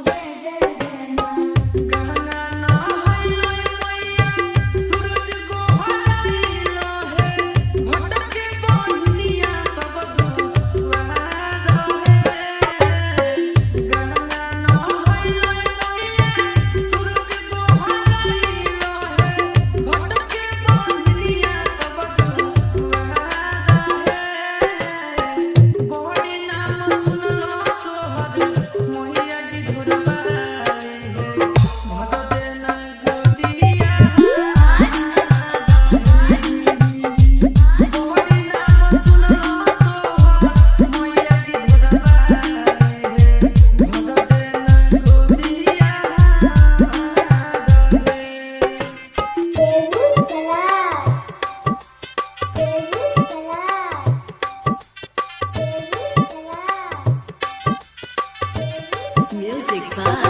जय जय जय माँ। गंगा नहाइलो मैया सूरज गोहराइलो हे, भटके बहनिया सब दुआर हे। गंगा नहाइलो मैया सूरज गोहराइलो हे, भटके बहनिया सब दुआर हे। बड़ी नाम सुनलो तोहर मैया की धुरवाई हे, भर देना गोदिया। बड़ी नाम सुनलो तोहर मैया की धुरवाई हे, भर देना गोदिया। बेगूसराय, बेगूसराय, बेगूसराय। Music by